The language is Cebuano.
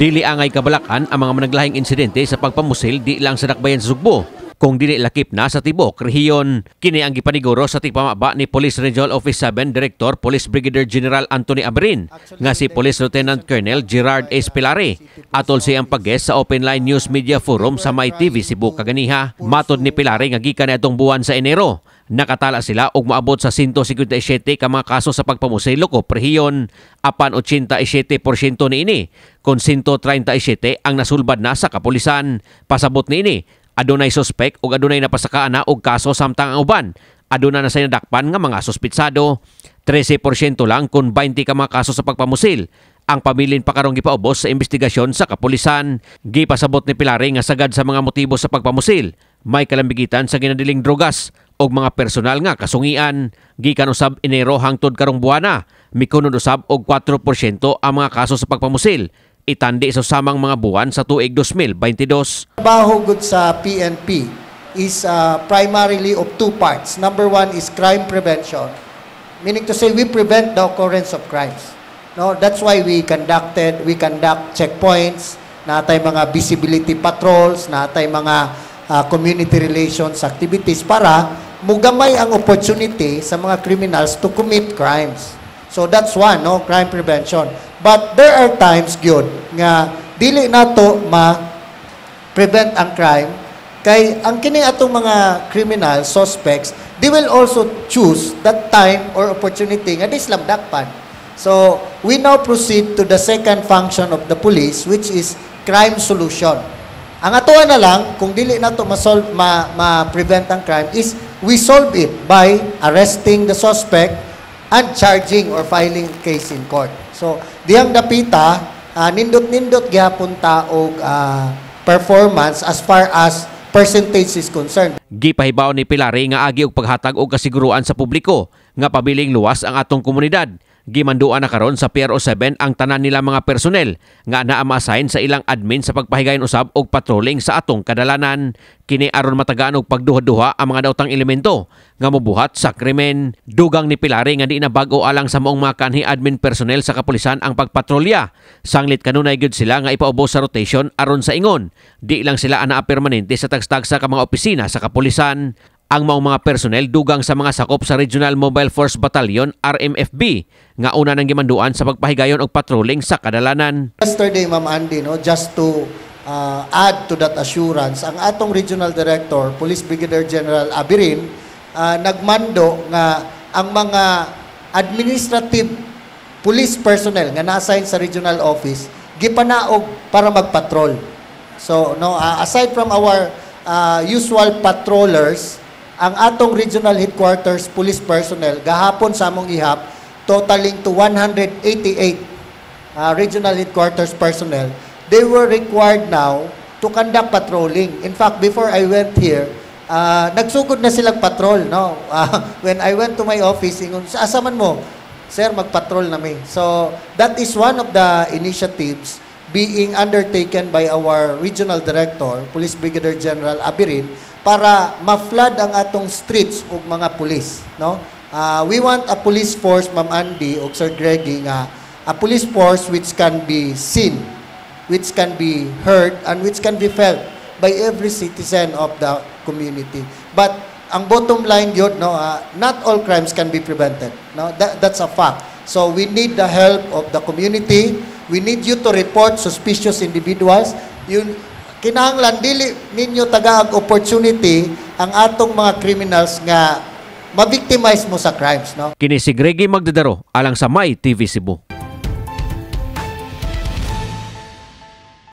Dili angay kabalakan ang mga managlahing insidente sa pagpamusil di lang sa dakbayan sa Sugbo, kung dili lakip na sa tibok rehiyon. Kini ang gipaniguro sa tigpamaba ni Police Regional Office 7 Director Police Brigadier General Anthony Aberin nga si Police Lieutenant Colonel Gerard S. Pilare atol siyang pag-guest sa Open Line News Media Forum sa My TV Cebu kaganiha. Matod ni Pilare nga gikan niadtong buwan sa Enero, nakatala sila og moabot sa 157 ka mga kaso sa pagpamusil lokop rehiyon, apan 87% niini kon 137 ang nasulbad na sa kapulisan. Pasabot niini, adunay suspek ug adunay napasakaan na og kaso, samtang ang uban aduna na sa nadakpan nga mga suspitsado. 13% lang kung 20 ka mga kaso sa pagpamusil ang pabilin pa karong gipaubos sa investigasyon sa kapulisan. Gipasabot ni Pilare nga sagad sa mga motibo sa pagpamusil, may kalambigitan sa ginadiling drogas og mga personal nga kasungian. Gikan usab Enero hangtod karong buwana, mikunod usab og 4% ang mga kaso sa pagpamusil itandi sa samang mga buwan sa tuig 2022. Trabaho gud sa PNP is primarily of two parts. Number one is crime prevention, meaning to say we prevent the occurrence of crimes. No, that's why we conduct checkpoints, naa tay mga visibility patrols, naa tay mga community relations activities para mugamay ang opportunity sa mga criminals to commit crimes. So that's one, no, crime prevention. But there are times gyud nga dili nato ma prevent ang crime kay ang kini atong mga criminal suspects, they will also choose that time or opportunity nga di sila madakpan. So we now proceed to the second function of the police, which is crime solution. Ang atoa na lang kung dili nato ma-solve, ma-prevent ang crime, is we solve it by arresting the suspect and charging or filing case in court. So dihang dapita, nindot-nindot gihapon ta og performance as far as percentage is concerned. Gipahibaw ni Pilare nga agi og paghatag og kasiguruan sa publiko nga pabiling luwas ang atong komunidad, gimanduan na karon sa PRO 7 ang tanan nila mga personnel nga naa ma-assign sa ilang admin sa pagpahigayon usab og patrolling sa atong kadalanan. Kini aron matagaan og pagduha-duha ang mga daotang elemento nga mobuhat sa krimen. Dugang ni Pilare nga di na bag-o alang sa maong mga kanhi admin personnel sa kapulisan ang pagpatrolya. Sanglit kanunay gyud sila nga ipaubos sa rotation aron sa ingon, di lang sila anaa permanente sa tagsa-tagsa ka mga opisina sa kapulisan. Ang maong mga personnel dugang sa mga sakop sa Regional Mobile Force Battalion, RMFB, nga una nang gimanduan sa pagpahigayon og patrolling sa kadalanan. Yesterday, Ma'am Andy, no, just to add to that assurance, ang atong Regional Director, Police Brigadier General Aberin, nagmando nga ang mga administrative police personnel nga na-assign sa regional office gipanaog para magpatrol. So, no, aside from our usual patrollers, ang atong regional headquarters police personnel gahapon sa among ihap totaling to 188 regional headquarters personnel, they were required now to conduct patrolling. In fact, before I went here, nagsugod na silang patrol, no? When I went to my office, ingon, "Asa man mo?" "Sir, magpatrol na mi." So, that is one of the initiatives being undertaken by our regional director, Police Brigadier General Aberin, para ma-flood ang atong streets og mga pulis, no? We want a police force, Ma'am Andy og Sir Greggy, nga a police force which can be seen, which can be heard, and which can be felt by every citizen of the community. But ang bottom line yun, no, not all crimes can be prevented. No, that's a fact. So we need the help of the community. We need you to report suspicious individuals. Yun, kinahanglan dili ninyo tagaag opportunity ang atong mga criminals nga ma-victimize mo sa crimes, no? Kini si Greggy Magdadaro alang sa My TV Cebu.